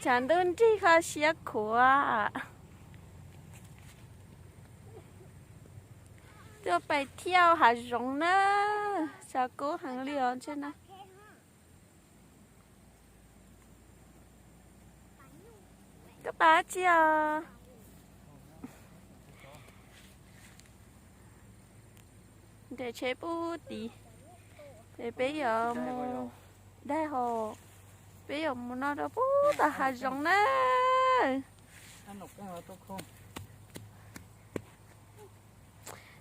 Tshav ntuj nrig kho siab khuav. Tuaj pais thiaj hav zoov na, tshav kub heev li os ntshe na. Koj pab tsi os? Nres tsheb pub tid, es peb yuav mus daig hos, peb yuav mus no rau pub tom hav zoov na.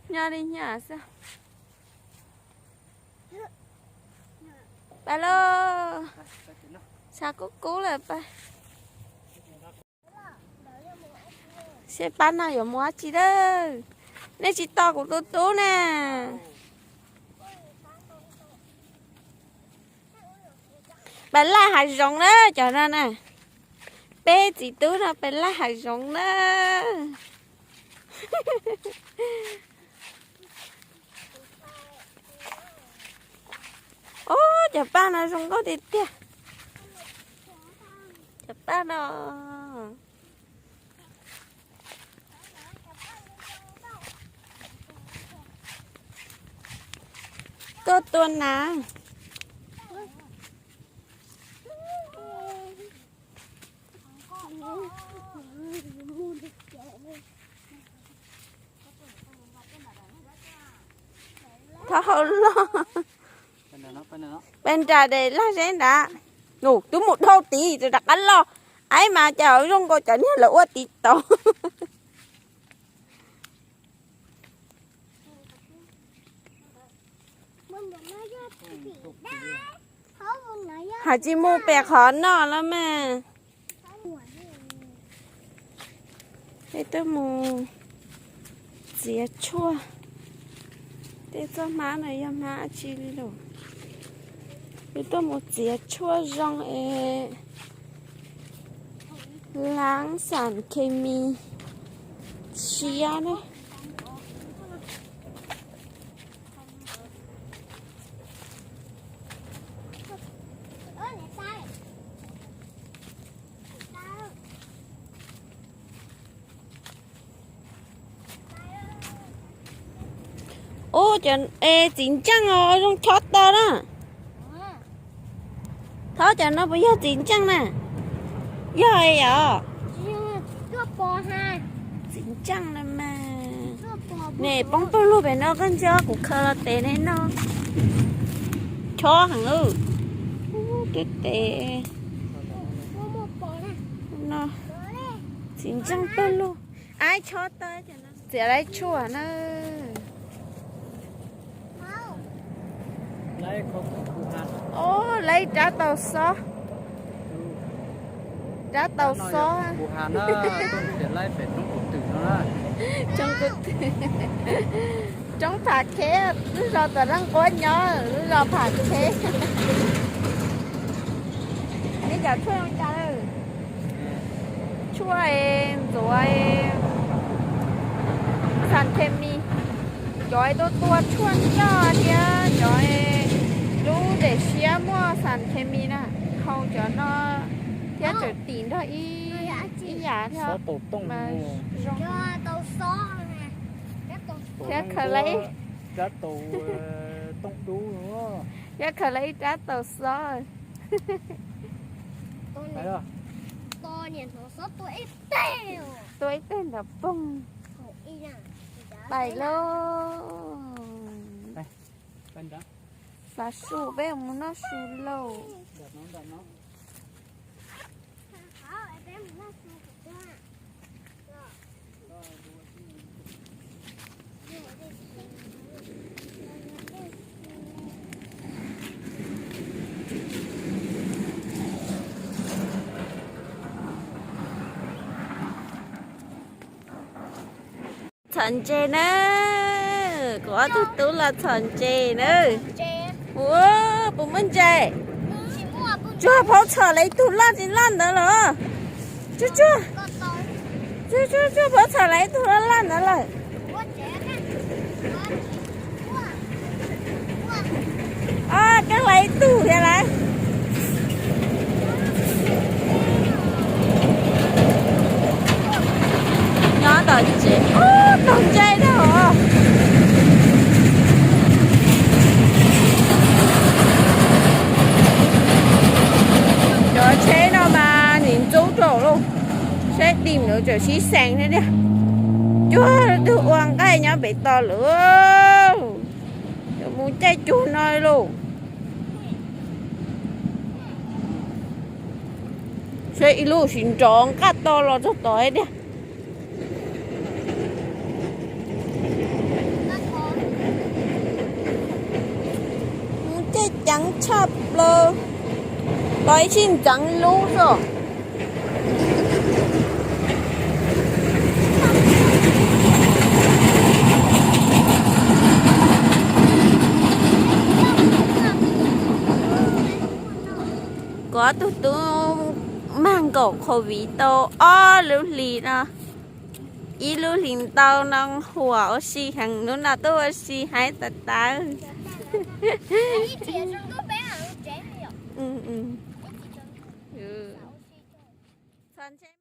Nyob li nyaj xwb. Pab lauj, tshav kub kub lawm pab. Seb pab no yuav mus dab tsi lawm. Nej tsis tos kuv tus tub na. Pais laj hav zoov na cov no na. Peb txiv tub no pais laj hav zoov na. Ub, cov paj no zoo nkauj tiag tiag. Cov paj no. Tuaj tua nas. Thov hau loj. Peb nram des laj zeb nrad. Nus twb mus dhau tid rov qab los. Aib mas cas zoo nkaus cov niag lawv ua tid tau. Has tsis mus pem qhov no los mas. Peb tuaj mus txiav tshuaj. Tej txoj hmab no yog hmab dab tsi li los? Peb tuaj mus txiav tshuaj zoo es lab xam khes mis siab na. Ub, cov es txiv ntseej os, zoo chob tau na. Thov cov no puas yog txiv ntseej na? Yog os. Txiv ntseej na mas. Nws poob pawg lug pem no koj ntsia kuv khaws los tes nej noj. Chob heev lawm. Ub, twb tes. No, txiv ntseej pawg lug. Aib chob tau. Txiav laib tshuaj na. Ub, laib rab taus xob. Rab taus xob. Roob Pham Kheb, lub zos tom Leej Nquab nyob, lub zos Pham Kheb. Nej cov tshuaj zoo cas? Tshuaj ntxuav xam khes mis, cov tuaj tua tshuaj noj thiab cov lub nres siab muaj xam khes mis na, haus cov no thiab tseem tim nrog ib yam thiab mas zoo. Thiab khaws lawm ib, thiab khaws lawm ib rab taus xob. Tua ib teg nrov poog. Pais lauj. Xav su peb mus noj su lauj. Txhom ntses na, kuv ob tug tub los txhom ntses na. Ua, puas muaj ntses? Tsuag, phaub txhom lawv ib tug loj tsis loj ntawd los? Tsuag, tsuag, tsuag, phaub txhom lawv ib tug loj loj ntawd lawm. Koj lawv ib tug thiab lawm. Saib dim lawv tseem sib xeem thiab tiag. Cuag tug ua nqaij nyob pem toj lawm. Yuav mus caij cug no lauj. Saib ib lub sib nrov nqaj to los txog tod tiag. Mus caij ceev tshaj plaws. Tos ib sij ntxeev lub xwb. Kuv ob tug tub mag nkaum COVID tau ob lub hlis no, ib lub hlis ntau no huam ua si heev, lub no tuaj ua si heev tas tas.